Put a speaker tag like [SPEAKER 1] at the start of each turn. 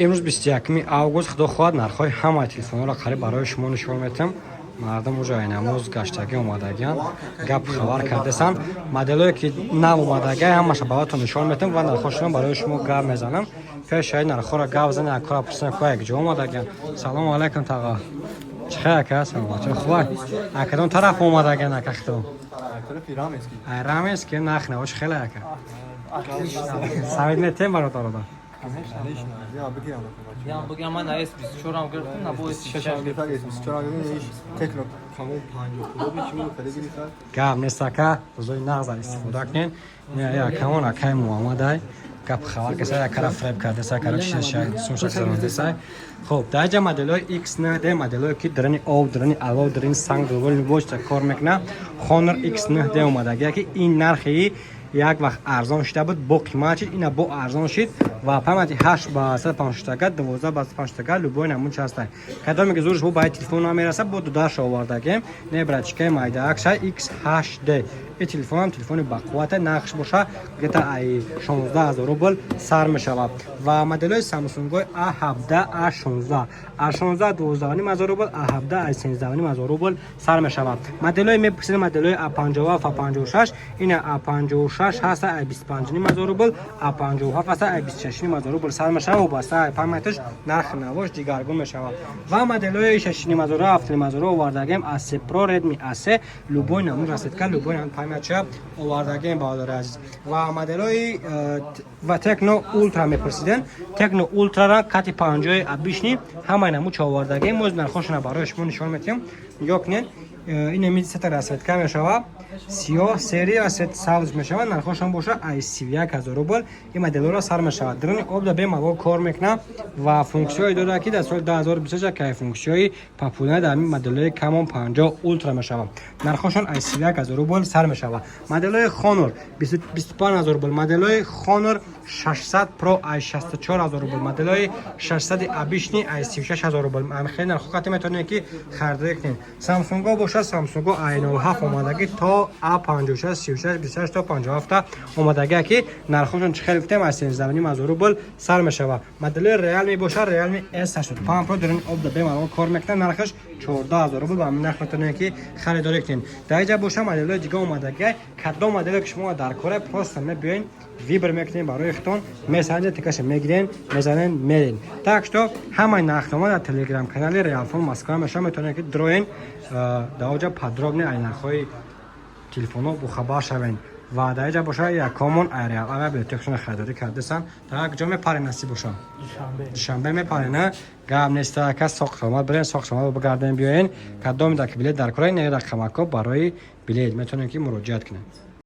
[SPEAKER 1] Имрӯз 21 август, худо хоҳад, нархҳои ҳамаи телефонҳоро қариб барои шумо нишон метиҳам. Мардум уже айнамоз гаштагӣ омадагиан, гап хабар кардесанд. Моделое ки нав омадагиа, ҳамаша бароятон нишон метиҳам ва нархҳошонро барои шумо гап мезанам. Пешаи нархҳоро гап зани, акора пурсам, ку якҷо омадагиан. Салому алайкум, таға, чӣ хел, ака? Саломатӣ, хубай? Акадом тараф омадагиан, ака, хито? Ай Раменский. Нарх навош хеле, ака, совет метем бародарода.
[SPEAKER 2] Я бигам, ман S24 ам гирифтам, на бо S6.
[SPEAKER 1] Гап нест, ака, рӯзои нағза истифода кунен. Якамон акаи Муҳаммадай, гап хабар каса, якара фреб кардеса, короче, сумшаксарондесай. Хоб, дар ҷа моделҳои X9D, моделҳое ки дарани об, дарани алов, дарани санг, любой чиза кор мекунад. Honor X9D омадагия, ки ин нархи як вақт арзон шуда буд, бо қимат шид, ина бо арзон шид ва памяти 8 ба 156, 12 ба 156, любой намунча ҳастай. Кадоме ки зурш бо ба телефон намераса, бо дудаша овардагем. Не, братчикаи майдаакша X8D. И телефонам телефони бақуввате, нархш боша где-то ай 16 ҳазор рубл сар мешавад. Ва моделҳои Samsung A17, A16, A16 12 ҳазор рубл, A17 ай 13 ҳазор рубл сар мешавад. Моделҳои мепурсид, моделҳои A57, A56, ина A56 ҳаста ай 25 ҳазор рубл, A57 ҳаста ай 26 ҳазор рубл сар мешавад. Вобаста ай памяташ нархи навош дигаргун мешавад. Ва моделҳои 6 ҳазору, 7 ҳазору овардагем, A3 Pro, Redmi A3, любой намуд расцветка, любой намуд памятча овардагем, бародари азиз. Ва моделҳои ва Tecno Ultra мепурсиден, Tecno Ultra-ра кати 50 обычный, ҳамаи намудча овардагем. Моз нархошона барои шумо нишон метиҳам. Нигоҳ кунед, ин ами сета расцветка мешавад: сиёҳ, серый ва сет сабз мешавад. Нархошон боша ай 31 000 рубл ин моделҳоро сар мешавад. Даруни обда бемалол кор мекунад ва функсияҳое дорад, ки дар соли 2026 кай функсияҳои популярный дар ҳамин моделҳои Camon 50 Ultra мешавад. Нархошон ай 31 000 рубл сар мешавад. Моделҳои Honor 25 000 рубл, моделҳои Honor 600 Pro ай 64 000 рубл, моделҳои 600 обычный ай 36 000 рубл. Хеле нархҳо қати метавонед, ки харидорӣ кунед. Самсунго бошад, Самсунго A07 омадагӣ то A56, 36, 28 то 57 омадагӣ, ки нархошон чӣ хеле гуфтем, аз 13 500 рубл сар мешавад. Моделҳои Realme бошад, Realme S85 Pro даруни обда бемалол кор мекунад, нархаш 14 000 рубл. Ба ҳамин нарх метавонед, ки харидорӣ кунед. Дар инҷа боша моделҳои дига омадагӣ. Кадом моделе ки шумо дар кора, просто мебиёен, выбор мекунем барои худтон, месанҷед, тикаша мегирен, мезанен, мерен. Так что ҳамаи нархнома дар телеграм канали Реалфон Москва мешава, метавонед, ки дроен, дар оҷа подробный ай нархҳои телефонҳо бохабар шавен. Ва дар инҷа боша якомон Айреал ага билетехшона харидорӣ кардесан. Так, ҷо мепарен, насиб боша, Душанбе мепарен, на гап неста, ка соқ саломат бирен, соқ саломат бигарден, биёен. Кадоме дар ки билет дар кора, не рақамако барои билет метавонем, ки муроҷиат кунем.